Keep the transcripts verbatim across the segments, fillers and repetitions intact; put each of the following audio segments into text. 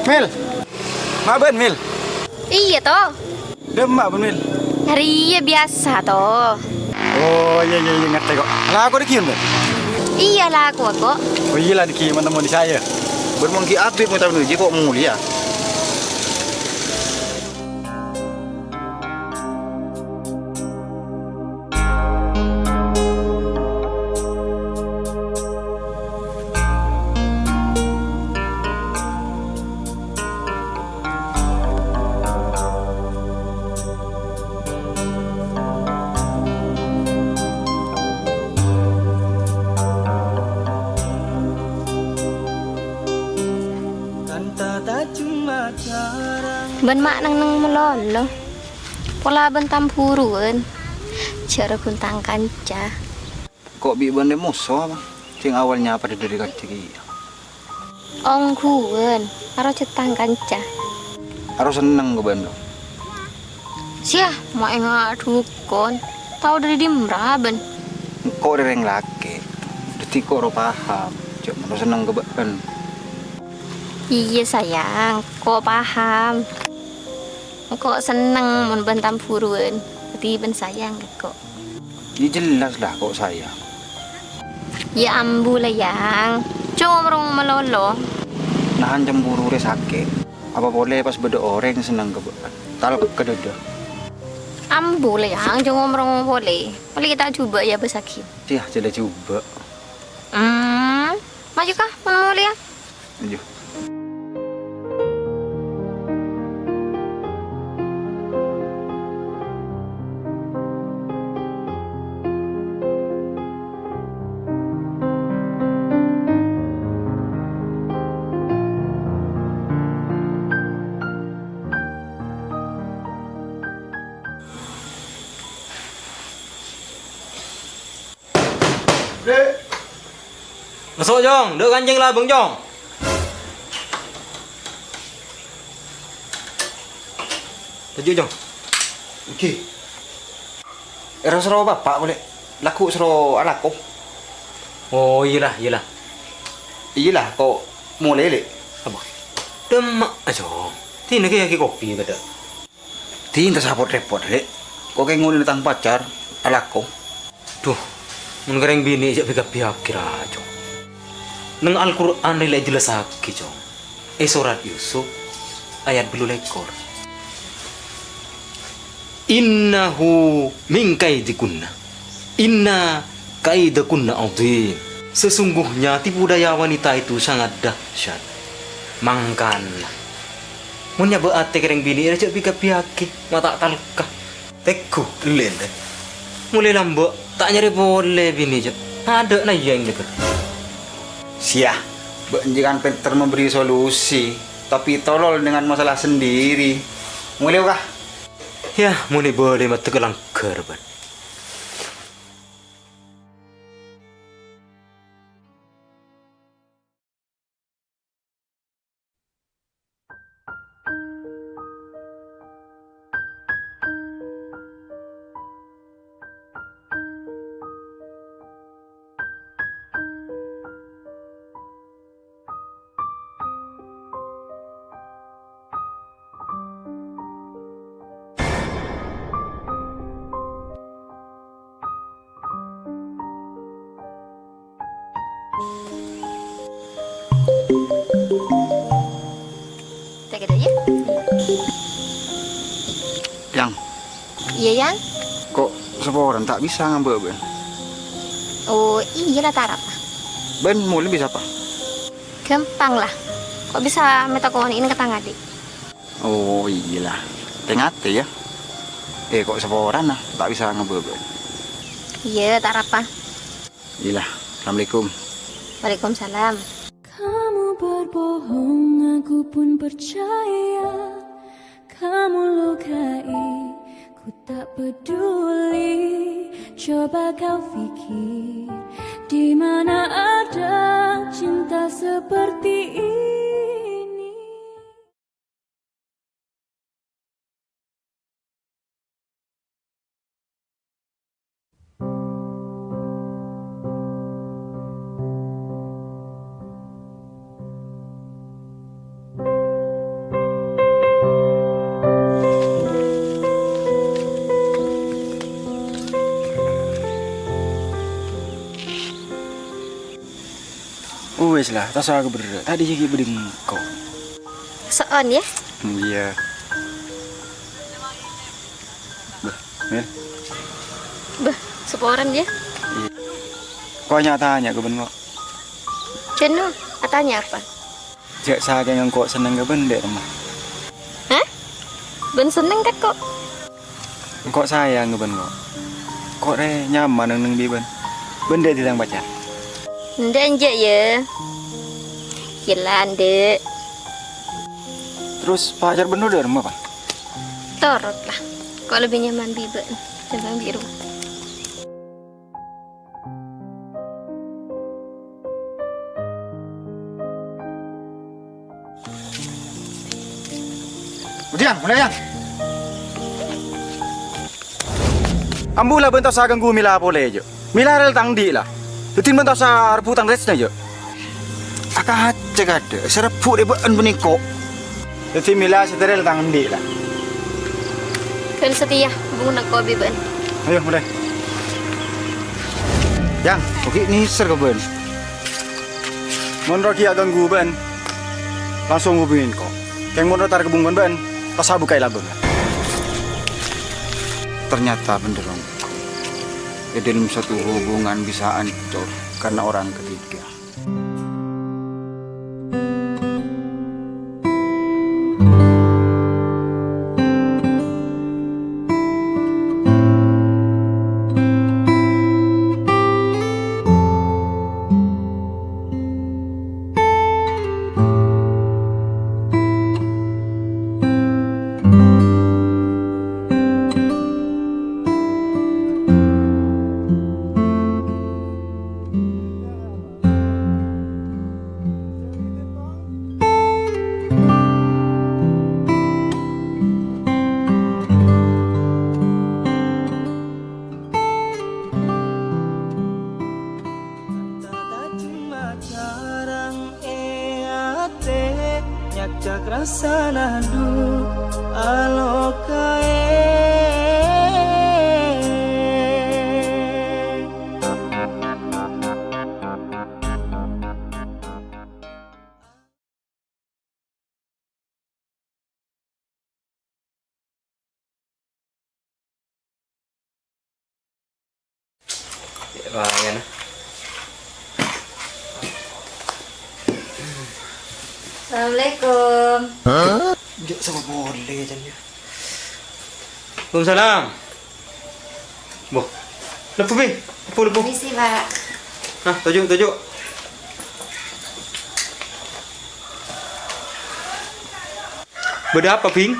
Mil. Ma' bâ'na, Mil? Iyâ, To. Dimma bâ'na, Mil? Arèya biyasa, To. Oh, iyâ, iyâ, iyâ, ngartè, kok. Lako dhâggi' bâ'na? Iyâ, lako, kok. Oh, iyâ la, dhâggi' mon-temmo dhi' saè. Bâ'na mon ghi' abit mon tao nuju, kok molèya. Bâ'na ma' neng-enneng malolo. Pola bân tambhuruwân, jhâ' rowa ghun tang kanca. Ko' bi' bâ'na moso apa? Sèng awalnya padâ dhâri kanca kèya. Ongghuwân, aro jhâ' tang kanca. Aro senneng ka bâ'na, Dong. Siya, ma' enga' dhukon. Tao dhâri dimma bâ'na? Engko' rèng lakè'. Dhâddhi ko' ro paham. Jhâ' mano senneng ka bâ'na. Iyâ, sayang. Ko' paham. Engko' senneng mon bâ'na tambhuruwân, dhâddhi bâ'na sayang ka ko'. Iyâ jelas la ko' sayang. Iyâ ambu la, Yang. Jhâ' ngomong malolo. Nahan cemburu rè sakè'. Apa polè pas bâdâ orèng senneng ka bâ'na. Talka dâdâ. Ambu la, Yang. Jhâ' ngomong polè. Polè ta' jhubâ' iyâ bâsaghi. Iyâ, jhâ' la jhubâ'. Hmm. Maju kah, mon molèya? Maju. Maso', Jong. Dâ' kancèng labâng, Jong. Toju', Jong. Èngghi. Èrosro bapa' polè. Lagghu' soro alako. Oh, iyâ la, iyâ la. Iyâ la, ko' molè, Lè'. Apa? Dimma, Jong. Dinah kèya ghi' kopi, kadâ'. Dinta sapot-repot, Lè'. Ko' kèng ngolèna tang pacar, alako. Dhu, mon ka rèng binè' jhâ' bi-kabbhi aghi, ra, Jong. Neng Al-Qur'an la èjellassaghi, Jong. È sorat Yusuf, ayat bâllu lèkor. "Innahu min kaidikunna." "Inna kaidakunna adzim." Sesungguhnya tipu daya wanita itu sangat dahsyat. Mangkana, mon nyabâ' atè ka rèng binè' rèya jhâ' bi-kabbhiyaghi, ma' ta' talka. Tèngghu, ellè, ente. Molè lambâ', ta' nyarè polè binè, jhâ'. Adâ'na iyâ, eng, jhâgâ. Siya, bâ'na jhâ' kan pènter memberi solusi, tapi tolol dengan masalah sendiri. Molè, kah? Yâ, mon è bâli maddhâ ka langghâr, bân. Yang. Iyâ, Yang. Ko' saporana ta' bisa ngambâ' bân? Oh, iyâ la, ta' arapa. Bân molè bisa apa? Ghâmpang la. Ko' bisa mènta konè'na ka tang adi'. Oh, iyâ la. Tè-ngatè, yâ. Eh, ko' saporana ta' bisa ngambâ' bân? Iyâ, ta' arapa. Iyâ la. Assalamualaikum. Waalaikumsalam. Kamu berbohong, aku pun percaya. Kamu lukai, ku tak peduli. Coba kau pikir, di mana ada cinta seperti ini? Wis lah, ta' osa aberri'. Tadi ghi' bâdâ engko'. So'on, yâ? Iyâ. Bâh, Mil. Bâh, saporana, yâ? Iyâ. Ko' nya-tanya ka bâ'na, ko'. Jhâ' no, atanya apa? Jhâ' sakèng engko' senneng ka bâ'na, Dek Rema. Hah? Bâ'na senneng, kan, ko'? Engko' sayang ka bâ'na, ko'. Ko' rè nyaman neng-enneng bi' bâ'na. Bâ'na dâddhi tang pacar. Endâ', enjâ', yâ. Yella, endâ'. Terros pacar bâ'na dâ' remma, Pa? Torot, lah. Ko' lebbi nyaman bi' bâ'na tèmbhâng bi' Roma. Budiyang, mulai, Yang. Ambu la, bâ'na ta' osa ganggu Mila polè, jâ'. Mila rèl tang andi' la. Dâddhi bâ'na ta' osa rebbhu tang tresna, jâ'. Akaca kadâ', sè rebbhu rè bâ'na panèko. Dâddhi Mila sè rèl tang andi' la. Bân satèya, bungana ko' bi' bâ'na. Ayo, mulai. Yang, oke, nèser ka bâ'na. Mon rowa ghi' aganggu bâ'na, langsung hubungin ko'. Kèng mon rowa ta' rèkebung bân bâ'na, ta' osa buka'è labâng. Ternyata bhender ongghu. È dâlem satu hubungan bisa hancur karena orang ketiga. Cemma carang è atè, nyakcak rassana du-, alokaè. Wah, ya, nah. Assalamualaikum. Jâ' sapa polè, can, ya. Waalaikumsalam. Boh. Lebbhu, Bhing. Lebbhu, lebbhu. Permisi, Pak. Nah, toju', toju'. Bâdâ apa, Bhing?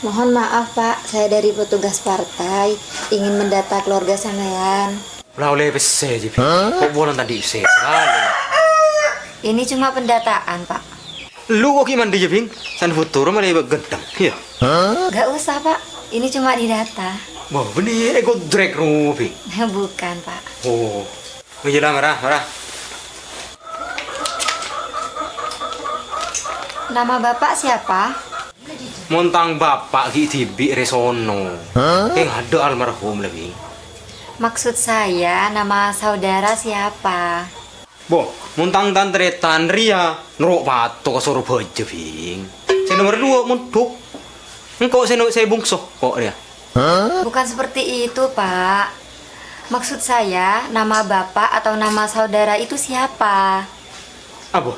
Mohon maaf, Pak. Saya dari petugas partai, ingin mendata keluarga sampean. La ollè pèssè, jâ, Bhing. Ko' bulân ta' andi' pèssè. Ini cuma pendataan, Pak. Lu ko' ghi' mandhi, jâ, Bhing. San futuro malè ghânteng. Iyâ. Nggak usah, Pak. Ini cuma didata. Wah, bânnè ègodrèk rowa, Bhing. Bukan, Pak. Oh. Oh, iyâ la, mara, mara. Nama Bapak siapa? Mon tang bapa' ghi' dhibi' rè sono. Kèng adâ' almarhum la, Bhing. Maksud saya, nama saudara siapa? Boh, mon tang tan-tarètan rèya noro' pato ka Sorbhâjâ, Bhing. Sè nomer duwâ' mondhuk. Engko' sè no-, sè bungso, ko' rèya. Bukan seperti itu, Pak. Maksud saya, nama bapak atau nama saudara itu siapa? Abbo,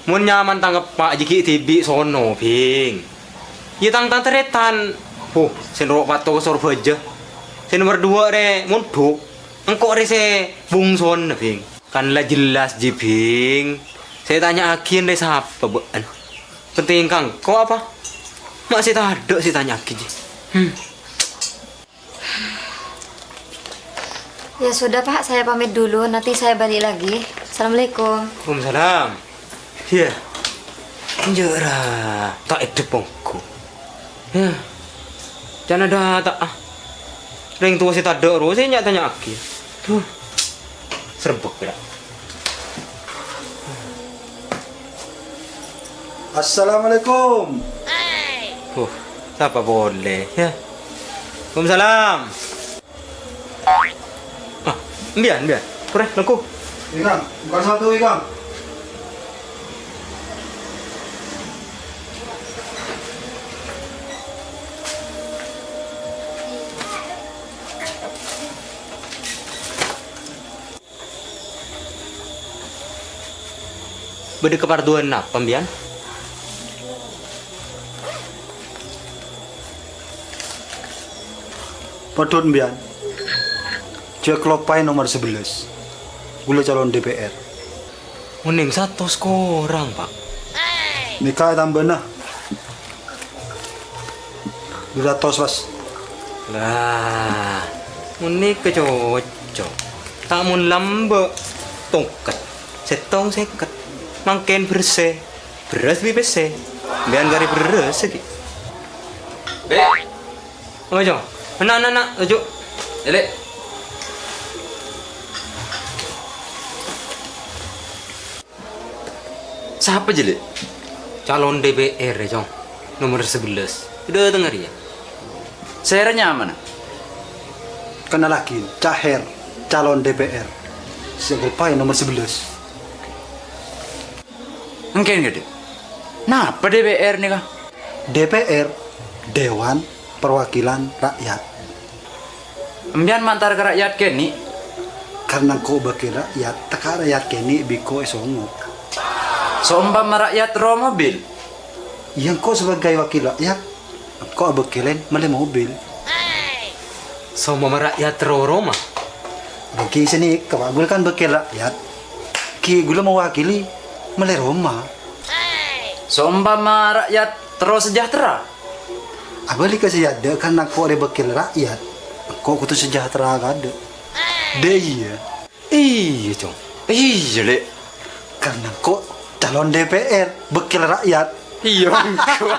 mon nyaman tang eppa' jâ ghi' dhibi' sono, Bhing. Iyâ tang tan-tarètan. Huh, sè noro' pato ka Sorbhâjâ. Sè nomer duwâ' rè mondhuk. Engko' rè sè bungsona, Bhing. Kan la jelas, jiyâ, Bhing. Sè ètanya'aghi rè sapa bâ'na? Pentèng ka engko' apa? Ma' sè tadâ' sè ètanya'aghi, jiyâ. Hmm. Ya sudah, Pak, saya pamit dulu. Nanti saya balik lagi. Assalamualaikum. Waalaikumsalam. Iyâ. Enjâ' ra ta' èdhep ongghu. Yâ. Can adâ' ta', ah. Rèng towa sè tadâ' rowa sè nya'-tanya'aghi. Huh. Srebbhek, ra. Assalamualaikum. Huh, sapa polè, yâ? Waalaikumsalam. Ah, mbiyan, mbiyan. Torè, lengku. Ikang, buka satu, Ikang. Bâdâ kaparlowan napa, sampèyan? Padhâ sampèyan. Jhâ' kaloppaè nomer sabellâs. Ghulâ calon D P R. Onèng satos korang, Pa'. Nèka ètambâna. Dua ratos, Mas. Lah, mon nèka cocok. Ta' mon lambâ', tongket. Sèttong sèket. Mangkèn berse. Bherrâs bi' pèssè. Sampèyan karè bherrâs ghi. Bè'. Oh, Cong. Enna', enna', enna', toju'. Èlè'. Sapa, jâ, Lè'? Calon D P R, Cong. Nomer sabellâs. Dâtengnga rèya. Sèra nyamana? Kennallaghi, Caher, calon D P R. Sè kaloppaè nomer sabellâs. Mangkèn, Gede. Napa D P R nèka? D P R, Dewan Perwakilan Rakyat. Sampèyan mantar ka ra'yat kènè'. Karna engko' bâkil ra'yat, tekka' ra'yat kènè' bi' engko' èsongo'. Saompama ra'yat terro mobil? Iyâ, engko' sebagai wakil ra'yat, engko' abâkilân mellè mobil. Saompama ra'yat terro roma? Bâgi sè nèka, Pa', ghulâ kan bâkil ra'yat. Ghi ghulâ mawakili mellè roma. Saompama ra'yat terro sejahtera? Abâli ka sè adâ', karna engko' rè bâkil ra'yat, engko' kodhu sejahtera kaadâ'. Dâ' iyâ. Iyâ, Cong. Iyâ, Lè'. Karna engko' calon D P R, bâkil ra'yat. Iyâ, engko'.